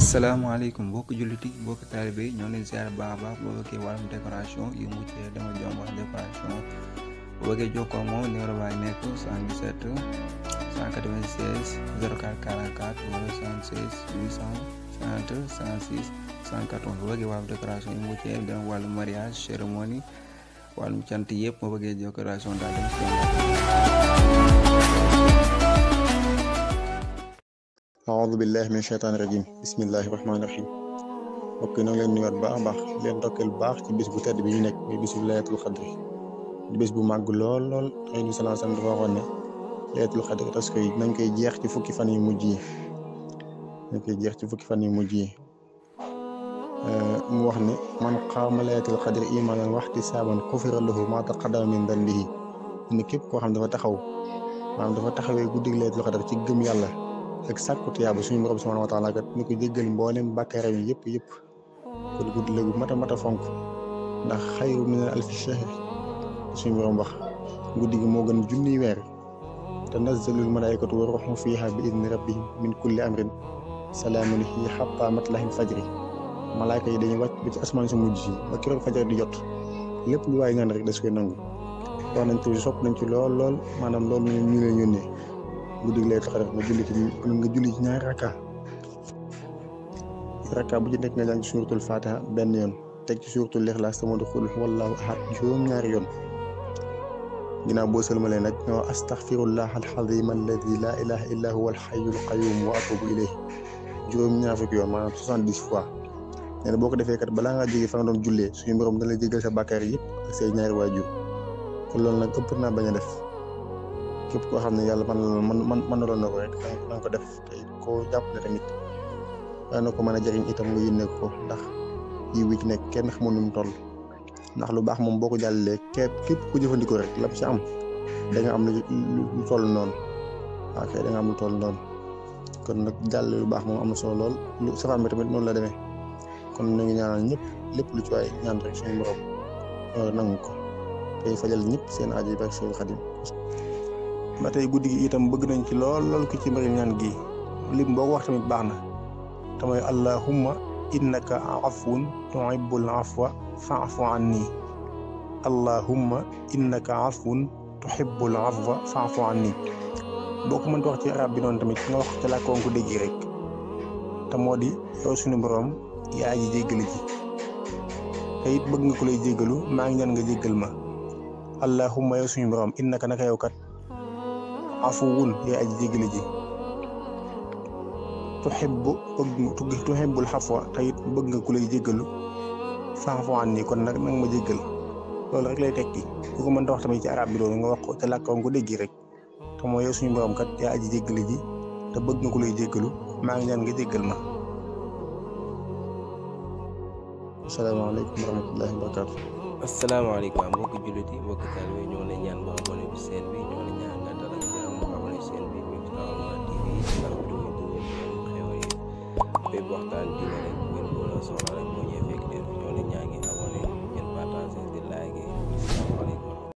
asalaamaaleykum mbokki jullit yi mbokki taalibe yi ñoo leen ziar baax a baax boo bëggee wàllum décoration yu mucc dama jom wax décoration boo bëggee jokkoo ak moom numéro baa nekk 77 196 04 44 wala 76 850 56 114 boo bëggee wàllum décoration yu mucc dama wàllum mariage cérémonie wàllum cant yëpp boo bëggee décoration daal dem si aoudu billahi min sheytaani rajim bismillahi rahmaani rahim mbokk yi nag leen nuyuwaat baax a baax leen ndokkeel baax ci bis bu tedd bi ñu nekk muy bisu laylatul xadri di bis bu màgg lool xëy na sallallahu alayhi wasallam dafa waxoon ne laylatul xadri parce que nañ koy jeex ci fukki fan yu mujj yi mu wax ne man qaama laylatul xadri imaanan wa ihtisaaban xufira lahu maa taqaddama min danbihi ne képp koo xam dafa taxawee guddig laylatul xadri ci gëm yàlla ak sàkku tiyaaba suñu borom subhanahu wa taala kat ñu ko jéggal mboolem bàkkaaram yi yëpp kon guddi la gu mat a fonk ndax xayru min alfi shahr suñu borom wax guddi gi moo gën junniy weer tanazzalul malaa'ikatu wa ruuhu fiihaa bi idni rabbihim min kulli amrin salaamun hiya hattaa matla'il fajri malaaka yi dañuy wàcc ba ci asamaan su mujj yi ba keroog fajar di jot lépp lu waay ñaan rek das koy nangu wax nañ ci sopp nañ ci lool maanaam loolu ñu leen yónnee guddi gi laylatul xadr nga julli ci ñaari rakka bu ci nekk nga jàng ci suuratul fatiha benn yoon teg ci suuratul ixlaas te moo di xul wallaahu ahad juróom-ñaari yoon ginnaaw boo sëlmalee nag nga wax astaghfirullah al-azim alladi laa ilaha illa huwa al-hayyul qayyum wa atubu ilayhi juróom-ñaar fukki yoon maanaam 70 fois nee na boo ko defee kat balaa ngaa jógee fa nga doon jullee suñu borom dana la jégal sa bàkkaar yëpp ak say ñaari waajur kon loolu nag ëpp naa bañ a def képp koo xam ne yàlla mën na ko rek na ko def te koo jàppale tamit daa na ko mën a jëriñ itam nga yónnee ko ndax yi wi ci nekk kenn xamul nu mu toll ndax lu baax moom boo ko jàllalee képp ku jëfandikoo rek lam ci am da nga am lu toll noonu waaw kay da nga am lu toll noonu kon nag jàllale lu baax moom am na solo lool lu safaan bi tamit noonu la demee kon ñu ngi ñaanal ñëpp lépp lu ci waay ñaan rek suñu borom nangu ko tey fajal ñëpp seen aajo yi barke Seexul Xadim ba tey guddi gi itam bëgg nañ ci lool ku ci mbari ñaan gi lim boo ko wax tamit baax na te mooy allahumma innaka afuwun tuhibbul afwa fa'fu anni allahumma innaka afuwun tuhibbul afwa fa'fu anni boo ko mënta wax ci arab bi noonu tamit nga wax ci làkkoon ko dégg rek te moo di yow suñu borom yaa ji jéggali ji te it bëgg nga ko lay jéggalu maa ngi ñaan nga jéggal ma allahumma yow suñu borom innaka naka yow kat afuwun yaay aji jéggale ji tuhibbul afwa te it bëgg nga ku lay jéggalu fa'fu anni kon nag ma jéggal loolu rek lay tekki ku ko mën ta wax tamit ci arab bi loolu nga wax ko te làkkoon ko dégg rek te mooy yow suñu borom kat yaa aji jéggale ji te bëgg nga ku lay jéggalu maa ngi ñaan nga jéggal ma. asalaamaaleykum wa rahmatullahi wa barakaatu. asalaamaaleykum mbokki jullit yi mbokki taalibe yi ñoo leen ñaan ba abonné bi seen bi ñoo leen ñaan nga dalal jàmm ba abonné seen bi Miftahul TV ndax du xew yi bépp waxtaan dina rek ngeen ko soxla rek